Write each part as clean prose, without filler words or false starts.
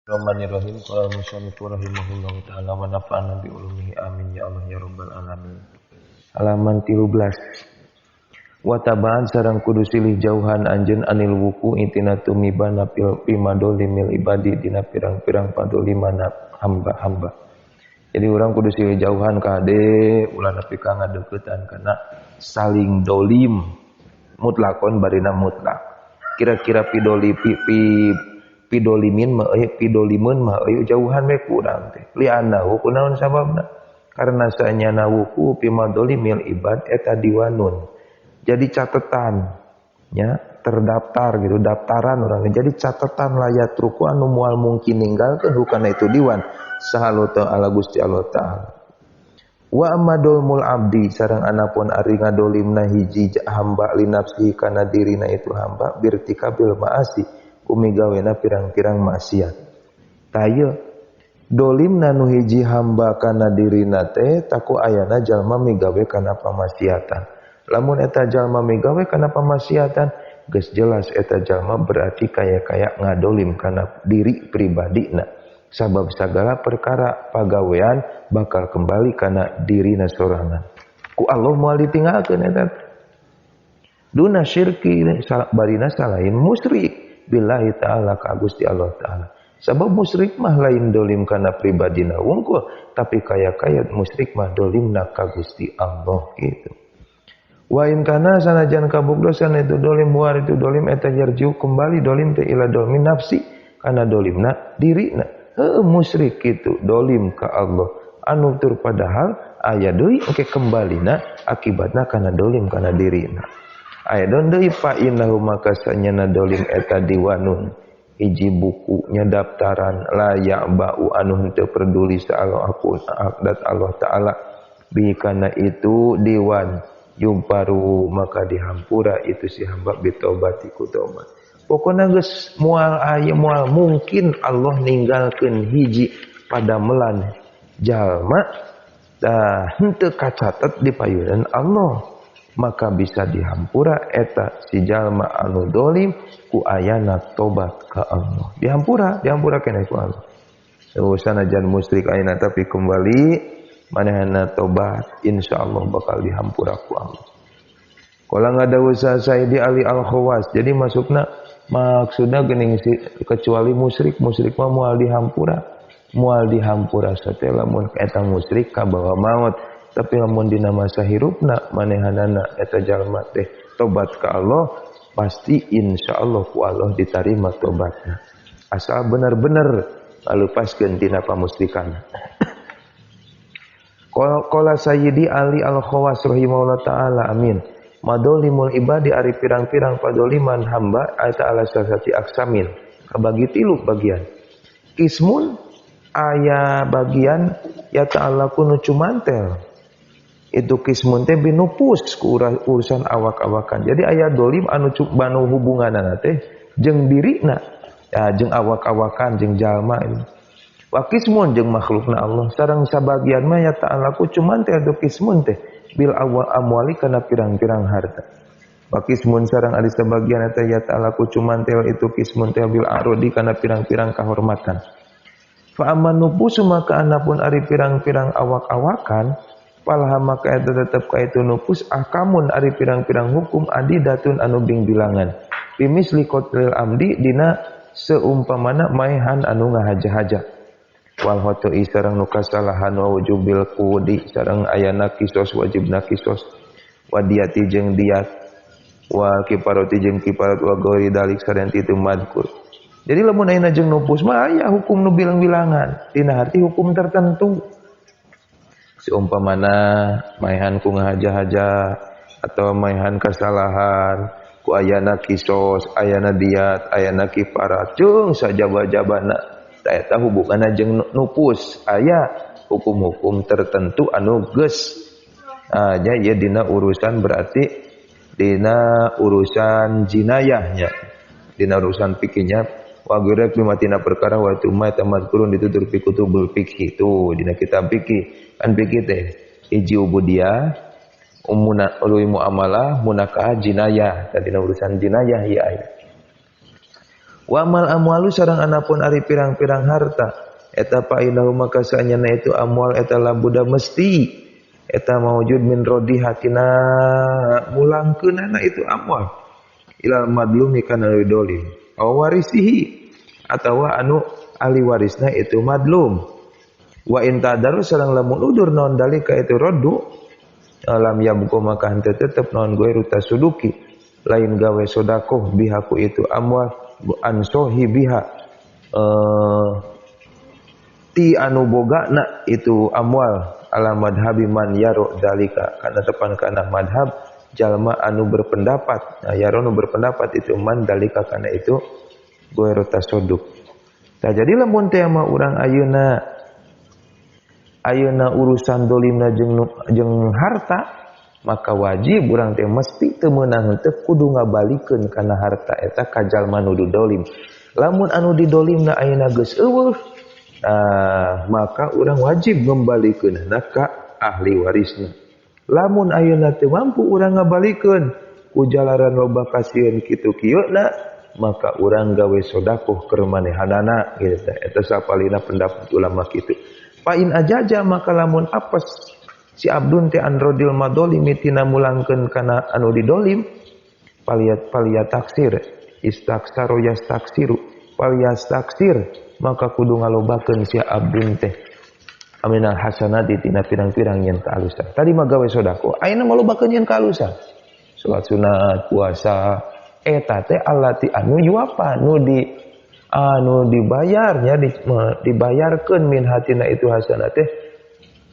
Bismillahirrahmanirrahim. Qala al-musannif rahimahullahu ta'ala wa nafa'ana bi ulumihi amin ya Allah ya rabbal alamin. Halaman 13. Wa tabaan sareng kudu silih jauhan anjeun anil wuku itina tumibana pil pimadolimil ibadi dina pirang-pirang padolimana hamba-hamba. Jadi urang kudu silih jauhan kade ulah nepi ka ngadeuketan kana saling dolim mutlakon barina mutlak. Kira-kira pidoli pi pidolimin mah euy pidolimeun mah euy jauhan we kurang teh li'annahu kunaon sababna karena sanyana wuku pimadolimil ibad eta diwanun jadi catatan nya terdaftar gitu daftaran urang jadi catatan layat ruku anu moal mungkin ninggalkeun hukana itu diwan saha ta'ala Gusti Allah ta'ala wa amadul abdi sareng anapun ari ngadolimna hiji hamba linafsi kana dirina itu hamba birtikabil maasi kumigawena pirang-pirang maksiat. Taya dolimna nu hiji hamba kana dirina teh taku ayana jalma migawe kana pamaksiatan. Lamun eta jalma migawe kana pamaksiatan geus jelas eta jalma berarti kaya-kaya ngadolim kana diri pribadina. Sabab sagala perkara pagawean bakal kembali kana dirina sorangan. Ku Allah moal ditinggalkeun eta. Duna syirki barina salain musyrik. Billahi ta'ala ka Gusti Allah ta'ala. Sabab musyrik mah lain dolim kana pribadina wungkul, tapi kaya-kaya musyrik mah dolimna ka Gusti Allah gitu. Wa in kana sanajan kabukdosan itu dolim war itu dolim eta yarjiu kembali dolim teh ila dolmin nafsi kana dolimna dirina. Heuh musyrik kitu dolim ka Allah. Anu tur padahal aya deui engke kembalina akibatna kana dolim kana dirina. Aya don deui fa innahu maka sanyana dolim eta diwanun hiji bukunya daftaran la ya'ba'u anu henteu peduli sa aku akdat Allah ta'ala bi kana itu diwan yumparu maka dihampura itu si hamba bitobati ku tobat. Pokona geus moal aya moal mungkin Allah ninggalkeun hiji padamelan jalma dah henteu kacatet di payunan Allah. Maka bisa dihampura eta si jalma anu dolim ku ayana tobat ka Allah. Dihampura, dihampura keneh ku Allah. Sanajan musyrik ayeuna tapi kembali manehna tobat insyaallah bakal dihampura ku Allah. Kala ngadawu Sayyidi Ali Al-Khawas. Jadi maksudna geuning kecuali musyrik, musyrik mah moal dihampura. Moal dihampura sateh lamun eta musyrik kabawa maot. Tapi lamun dina masa hirupna manehanana eta jalma teh tobat ka Allah pasti insyaallah ku Allah ditarima tobatna asal bener-bener lalupaskeun tina pamusrikan. Qala Sayyidi Ali Al-Khawas rahimahullah taala amin madolimul ibadi ari pirang-pirang padoliman hamba eta ala sasati aksamin kabagi tilu bagian kismun aya bagian ya ta'ala kunu cumantel itu kismun teh binupus ku urusan awak-awakan. Jadi aya dolim anu banu hubunganana teh jeung dirina, ya jeung awak-awakan jeung jalma ini. Wa kismun jeung makhlukna Allah. Sareng sabagian mah ya ta'ala ku cuman teh adu kismun teh bil awal amwali kana pirang-pirang harta. Wa kismun sareng ari sabagian teh ya ta'ala ku cuman teh itu kismun teh bil arodi kana pirang-pirang kahormatan. Fa amman nupusu maka anapun ari pirang-pirang awak-awakan palaha maka eta tetep ka itu nupus ahkamun ari pirang-pirang hukum adidatun anu bingbilangan bimisli qatlil amdi dina seumpamana maehan anu ngahaja-haja wal khata'i sareng nu kasalahan wa wujubil qudi sareng ayana kisos wajibna kisos wa diyati jeung diat wa kiparati jeung kiparat wa ghairi dalik sareng itu madkur. Jadi lamun ayeuna jeung nupus mah aya hukum nu bilang-bilangan dina harti hukum tertentu seumpamana maehan ku ngahaja-haja atau maehan kesalahan ku ayana kisos ayana diat ayana kifarat jeung sajaba-jabana eta hubunganna jeung nupus aya hukum-hukum tertentu anu geus nya ieu dina urusan berarti dina urusan jinayahnya dina urusan fikihnya wa ghairi tina perkara wa tuma tamadkurun ditutur fi kutubul fikih tuh dina kitab fikih kan fikih teh hiji ubudiyah umuna ului muamalah munakah jinayah tadi urusan jinayah ieu aya. Wa amal amwalu sareng anapun ari pirang-pirang harta eta fa innahu maka saenyana itu amwal eta labuda mesti eta maujud min rodiha tina mulangkeunana itu amwal ilal madlumi kana dolim aw warisihi atawa anu ahli warisna itu madlum. Wa in tadaru sareng lamun udur naon dalika itu roddu alam yabqa maka henteu tetep naon goiru tasuduki lain gawe sodakoh bihaku itu amwal ansohi biha ti anu bogana itu amwal ala madhabi man yaro dalika kana tepan kana madhab jalma anu berpendapat, nah, yaro nu berpendapat itu man dalika kana itu goiru tasoduk. Nah, jadi lamun teh mah urang ayeuna ayeuna urusan dolimna jeung harta maka wajib urang teh mesti teu meunang teh kudu ngabalikeun kana harta eta ka jalma nu didolim. Lamun anu didolimna ayeuna geus eueuh, maka urang wajib ngembalikeunna ka ahli warisna. Lamun ayeuna teu mampu urang ngabalikeun ku jalaran loba kasieun kitu kieu na, maka urang gawe sodakoh keur manehanana gitu teh. Eta sapalina pendapat ulama kitu. Fa in ajaja maka lamun apes si abdun teh androdil madolimi tina mulangkeun kana anu didolim paliat paliat taksir istaksaro yastaksiru paliastaksir maka kudu ngalobakeun si abdun teh aminal hasanati tina pirang-pirang nyen kaalusan. Tadi mah gawe sodakoh, ayeuna malobakeun nyen kaalusan. Salat sunat, puasa, eta teh allati anu yuapa nu di anu dibayarnya di, dibayarkeun min hatina itu hasanah teh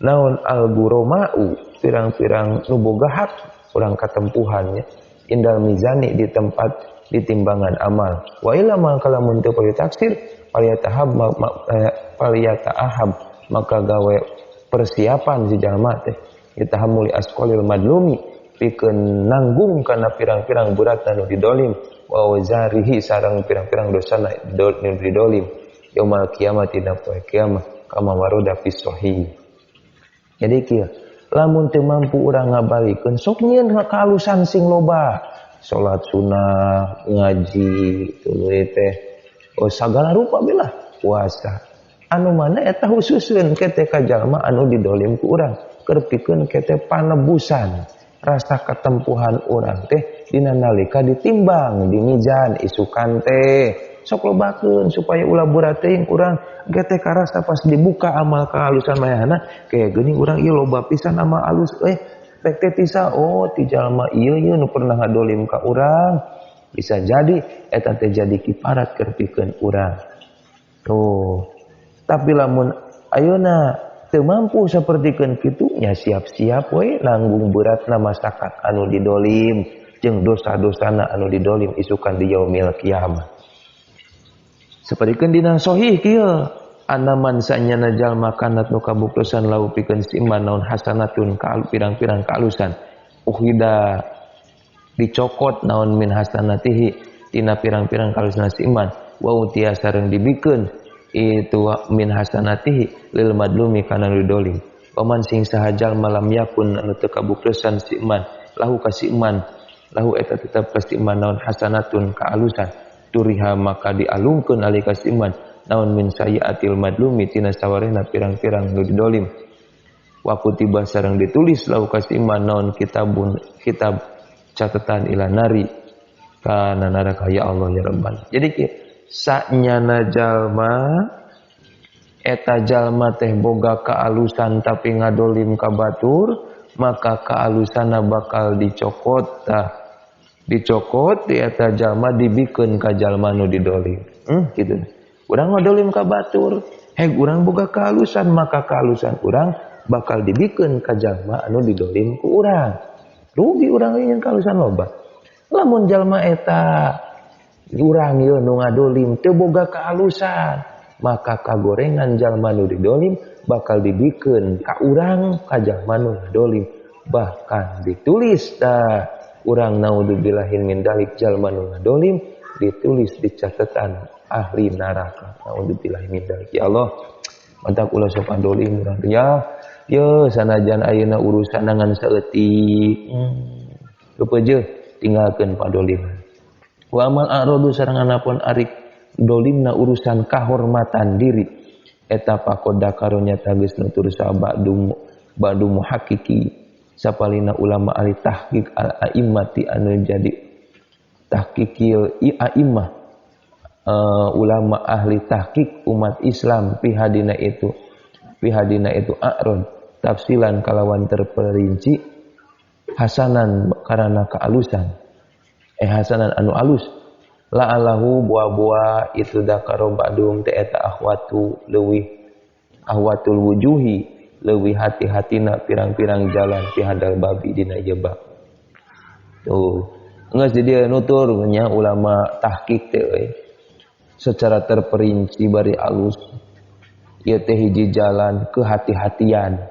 naon al-guroma'u pirang-pirang nu boga hak urang katempuhannya indal mizani di tempat di timbangan amal. Wa illa ma kalamun teu taksir paliyatahab paliyatahab maka gawe persiapan si jalma teh yatahammuli asqalil madlumi pikeun nanggung kana pirang-pirang berat anu didolim wa wazarihi sareng pirang-pirang dosana nu didolim yaumal kiamat dina poe kiamat kama waruda fi sahih. Jadi kieu lamun teu mampu urang ngabalikeun sok nyieun kaalusan sing loba, salat sunah, ngaji, tuluy teh oh sagala rupa bilah puasa. Anu mana eta khususeun kete ka jalma anu didolim ku urang keur pikeun kete panebusan rasa ketempuhan urang teh dina nalika ditimbang di mizan isukan teh sok lobakeun supaya ulah berat teuing urang gete karasa pas dibuka amal kehalusan mayana kayak geuning urang ieu loba pisan amal alus pek teh tisa oh ti jalma ieu ieu nu pernah ngadolim ka urang bisa jadi eta teh jadi kiparat keur pikeun urang. Tuh. Tapi lamun ayeuna teu mampu sapertikeun kitu nya siap-siap we nanggung beratna masyarakat anu didolim jeung dosa-dosana anu didolim isukan di yaumil kiamah. Sapertikeun dina sahih kieu anaman sanyana jalma kanat nu kabuktosan lau pikeun si iman naon hasanatun ka pirang-pirang kaalusan ukhida dicokot naon min hasanatihi tina pirang-pirang kaalusan si iman wa utia sareng dibikeun itu min hasanatihi lil madlumi kana didolim. Paman sing sahajal malam yakun anu teu kabuktosan si iman lahu ka si iman lahu eta tetep ka si iman naon hasanatun kaalusan turiha maka dialungkeun alih ka si iman naon min sayyiatil madlumi tina sawarehna pirang-pirang nu didolim. Wa kutiba sareng ditulis lahu ka si iman naon kitabun kitab catatan ila nari kana neraka ya Allah ya Rabbana. Jadi kieu sanyana jalma eta jalma teh boga kaalusan tapi ngadolim ka batur maka kaalusana bakal dicokot tah dicokot di eta jalma dibikeun ka jalma nu didolim. Kitu. Urang ngadolim ka batur, heg urang boga kaalusan maka kaalusan urang bakal dibikeun ka jalma anu didolim ku urang. Rugi urang ingin kaalusan loba. Lamun jalma eta urang ieu nu ngadolim teu boga kaalusan maka kagorengan jalma nu didolim bakal dibikeun ka urang ka jalma nu ngadolim bahkan ditulis tah urang naudzubillahi min dalik jalma nu ngadolim ditulis di catatan ahli neraka naudzubillahi min dalik. Ya Allah mantak ulah sok adolim urang ya ye sanajan ayeuna urusan ngan saeutik kepeje tinggalkeun padolim. Wa amal a'radu sareng anapun arik Dolimna urusan kahormatan diri eta pakoda karonya geus nutur ba'du muhaqqiqi sapalina ulama ahli tahqiq al a'immati anu jadi tahqiqil a'immah ulama ahli tahqiq umat Islam pihadina itu a'rad tafsilan kalawan terperinci hasanan karena kealusan hasanan anu alus la'alahu buah-buah itu dakaro ba'dum teh eta ahwatu leuwih ahwatul wujuhi leuwih hati-hatina pirang-pirang jalan pihadal babi dina ieu bab. Tuh geus di dieu nutur nya ulama tahqiq teh euy secara terperinci bari alus ieu teh hiji jalan kehati-hatian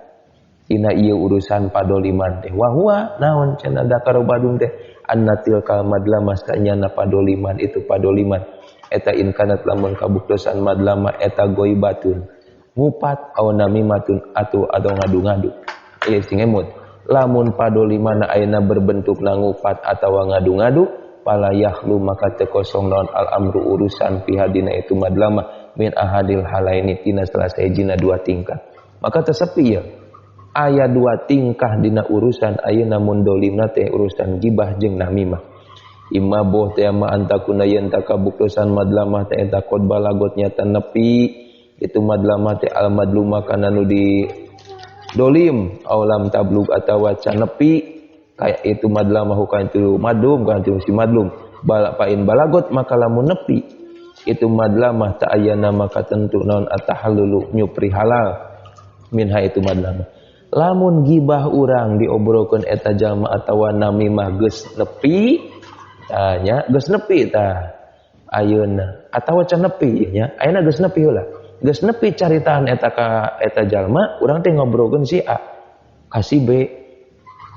dina ieu urusan padoliman teh wa huwa naon cenah dakaro ba'dum teh annatil kalmadlama sanyana padoliman itu padoliman eta in kanat lamun kabuktosan madlama eta goibatun ngupat aw namimatun atau ngadu-ngadu ieu sing emut lamun padolimana ayeuna berbentuk ngupat atawa ngadu-ngadu pala yahlu maka teu kosong naon al amru urusan pihadina itu madlama min ahadil halaini tina selesai jina dua tingkah maka tersepi ya aya dua tingkah dina urusan ayeuna mun dolimna teh urusan gibah jeung namimah imma boh teh ma antakuna yen takabuktosan madlamah teh eta qad balagot nyata nepi itu madlamah teh al madluma kana nu di dolim aulam tablug atawa can nepi kaya itu madlamah kana itu madlum kana itu si madlum balapain balagot maka lamun nepi itu madlamah ta ayana maka tentu naon atahallulu nyupri halal minha itu madlamah. Lamun gibah urang diobrolkeun eta jalma atawa namimah geus nepi tah nya geus nepi tah ayeuna atawa can nepi nya ayeuna geus nepi heula geus nepi caritaan eta ka eta jalma urang teh ngobrolkeun si A ka si B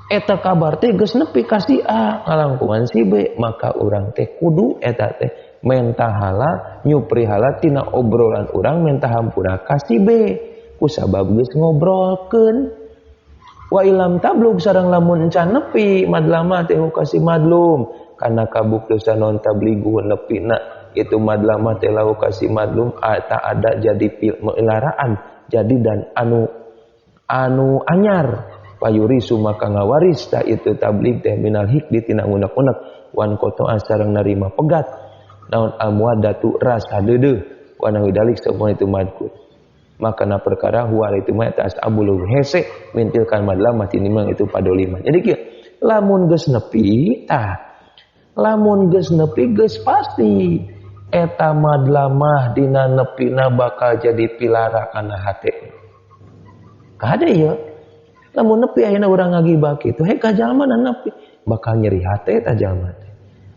eta kabar teh geus nepi ka si A ngalangkungan si B maka urang teh kudu eta teh menta halal nyupri halal tina obrolan urang menta hampura ka si B kusabab geus ngobrolkeun. Wa ilam tablug sareng lamun encan nepi madlama teh kasih madlum kana kabuktosan non tabligu nepi na itu madlama teh lahu kasih madlum tak ada jadi melaraan jadi dan anu anu anyar payurisu maka ngawaris ta itu tablig teh minal hikdi tina ngunek-unek wan kotoan sareng narima pegat naon almuadatu rasa deudeuh wa nahu dalik semua itu madkur. Maka na perkara huwa itu mah eta asabul hese mintilkan madlamah tinimang itu padoliman. Jadi kieu lamun geus nepi tah lamun geus nepi geus pasti eta madlamah dina nepina bakal jadi pilara kana hate. Kade ieu lamun nepi ayeuna urang ngagibah kitu hek ka jalma na nepi bakal nyeri hate eta jalma teh.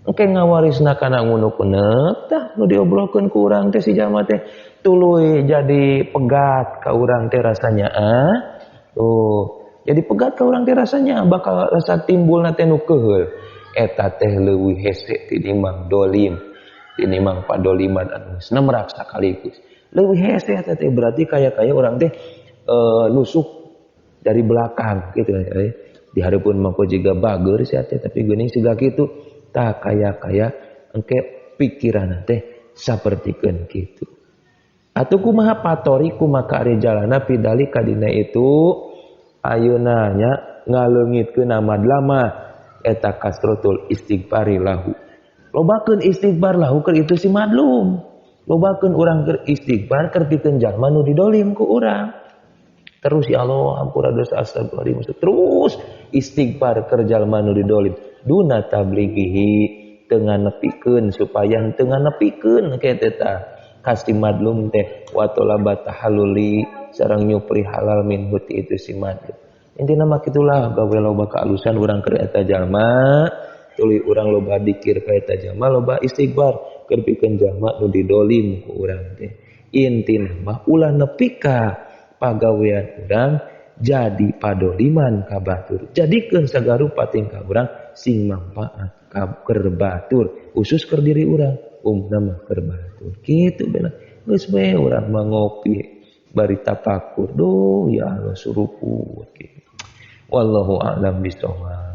Engke ngawarisna kana ngunek-unek tah nu diobrolkeun ku urang teh si jalma teh tuluy jadi pegat ka urang teh rasanya tuh jadi pegat ka urang teh rasanya bakal rasa timbulna teh nu keuheul eta teh leuwih hese tinimbang dolim tinimbang padoliman anu geus nemrak sakaligus leuwih hese eta teh berarti kaya-kaya urang teh nusuk dari belakang gitu di hareupeun mah jiga bager sia teh tapi geuning siga kitu tah kaya-kaya engke pikiranna teh sapertikeun kitu. Atuh kumaha patoriku maka ari jalana pidali kadina itu ayeuna nya ngaleungitkeun madlama eta kasrotul istighfari lahu. Lobakeun istighfar lahu keur itu si madlum. Lobakeun urang keur istighfar keur pikeun jalma nu didolim ku urang. Terus ya Allah ampura dosa astagfirullahaladzim. Terus istighfar keur jalma nu didolim. Duna tablighihi teu nganepikeun supaya teu nganepikeun ke teh kasih madlum teh wa talaba tahalluli sareng nyupri halal min huti itu si madlum. Intina mah kitulah gawe loba kaalusan urang keur eta jalma, tuluy urang loba dikir ka eta jalma, loba istighfar keur pikeun jalma nu didolim ku urang teh. Intina mah ulah nepi ka pagawean urang jadi padoliman ka batur. Jadikeun sagarupa tingkah urang sing manfaat ka keur batur, khusus keur diri urang. Umna mah keur batur kitu bena geus we urang mah ngopi bari tapakur duh ya Allah suruput kitu. Wallahu a'lam bishawab.